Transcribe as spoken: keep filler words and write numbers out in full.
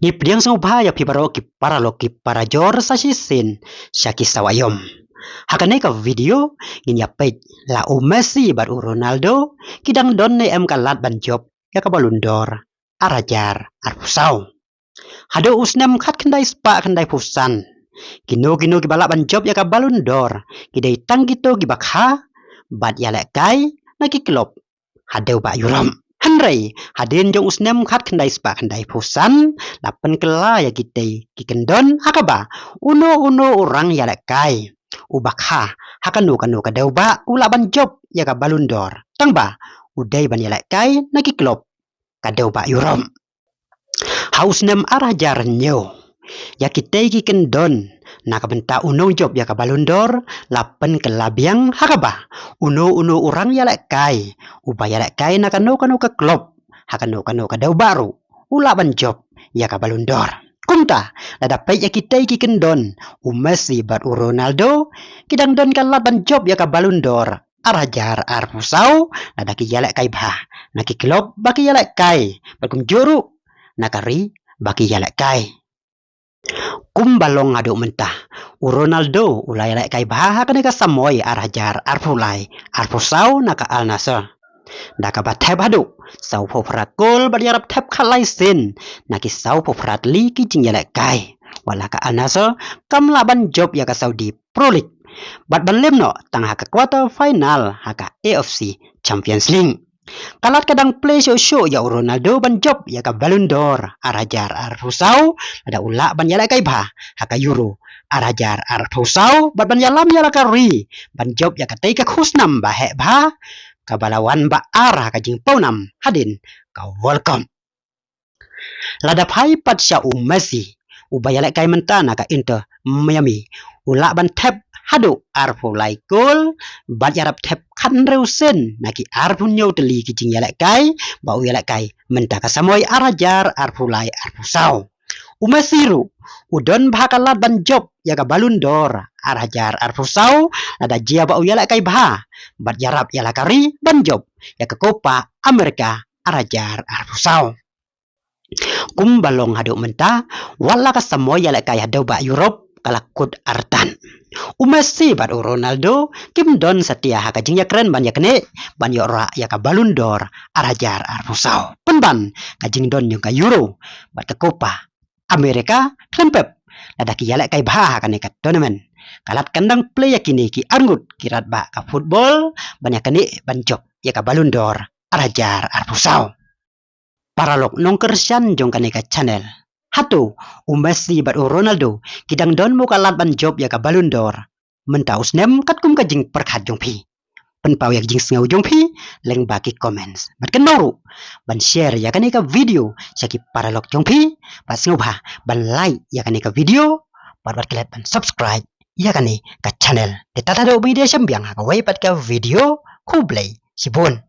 Ngi pdiang sngewbha ïa phi baroh ki paralok ki parajor sa shisien sha ki sawa ïom. Ha kane ka video ngin ïa peit la u Messi bad u Ronaldo ki dang don ne em ka lad ban jop ïa ka Ballon d'Or ar hajar arphew saw. Haduh u snem khatkhyndai spah khyndaiphew san, kino kino kiba lah ban jop ïa ka Ballon d'Or ki dei tang kito kiba kha bad ïalehkai na ki klub hadew ba Europe. Hynrei hadien jong u snem khatkhyndai spah khyndaiphew san la pynkylla ïa kitei ki kyndon ha kaba uno uno u rang ïalehkai uba kha ha kano kano ka dewbah u lah ban jop ïa ka Ballon d'Or, tang ba u dei ban ïalehkai na ki klub ka dewbah Europe. Ha u snem ar hajar hynñiew, ïa kitei ki kyndon na ka bynta u nongjop ïa ka Ballon d'Or la pynkylla biang ha kaba uno uno u rang ïalehkai uba ïalehkai na kano kano ka klub ha kano kano ka dewbah ruh u lah ban jop ïa ka Ballon d'Or. Kumta, lada peit ïa kitei ki kyndon, u Messi bad u Ronaldo ki dang don ka lad ban jop ïa ka Ballon d'Or ar hajar arphew saw, lada ki ïalehkai bha na ki klub ba ki ïalehkai bad kumjuh ruh na ka ri ba ki ïalehkai. Kumba long haduh mynta, u Ronaldo u la ïalehkai bha ha kane ka samoi ar hajar arphew lai arphew saw na ka Al Nassr, da kaba thep haduh sawphew phra kol bad ïarap thep khatlai sien na ki sawphew phra tylli ki jingïalehkai. Wat la ka Al Nassr kam lah ban jop ïa ka Saudi Pro League bad ban lem noh tang ha ka quarter final ha ka A F C Champions League. Ka lad ka dang plie shuh shuh ïa u Ronaldo ban jop ïa ka Ballon d'Or ar hajar arphew saw, lada u lah ban ïalehkai bha ha ka Euro ar hajar arphew saw bad ban ïalam ïa la ka ri ban jop ïa katei ka khusnam ba heh bha kaba la wan ba ar ha ka jingpawnam hadien ka World Cup. Lada phai pat sha u Messi uba ïalehkai mynta na ka Inter Miami, u lah ban thep haduh arphew lai kol bad ïarap thep khathynriew sien na ki arphew hynñiew tylli ki jingïalehkai ba u ïalehkai mynta ka samoi ar hajar arphew lai arphew saw. U Messi ruh u don bha ka lad ban jop ïa ka Ballon d'Or ar hajar arphew saw, lada jia ba u ïalehkai bha bad ïarap ïa la ka ri ban jop ïa ka Copa America ar hajar arphew saw. Kumba long haduh mynta, wat la ka samoi ïalehkai hadew ba Europe ka la kut artat, u Messi bad u Ronaldo kim don satia ha ka jingïakren ban ïaknieh ban ïoh rah ïa ka Ballon d'Or ar hajar arphew saw. Pynban ka jingdon jong ka Euro bad ka Copa America khlem pep, lada ki ïalehkai bha ha kane ka tournament, ka lad kan dang plie ïa kine ki arngut ki radbah ka football ban ïaknieh ban jop ïa ka Ballon d'Or ar hajar arphew saw. Paralok nongkyrshan jong kane ka channel, hato u Messi bad u Ronaldo ki dang don mo ka lad ban jop ïa ka Ballon d'Or mynta u snem katkum ka jingpyrkhat jong phi? Pynpaw ïa ka jingsngew jong phi lyngba ki comments bad kynmaw ruh ban share ïa kane ka video sha ki paralok jong phi, bad sngewbha ban like ïa kane ka video bad wat klet ban subscribe ïa kane ka channel. Te tata haduh ba ngin ïa shim biang ha kawei pat ka video, khublei shibun.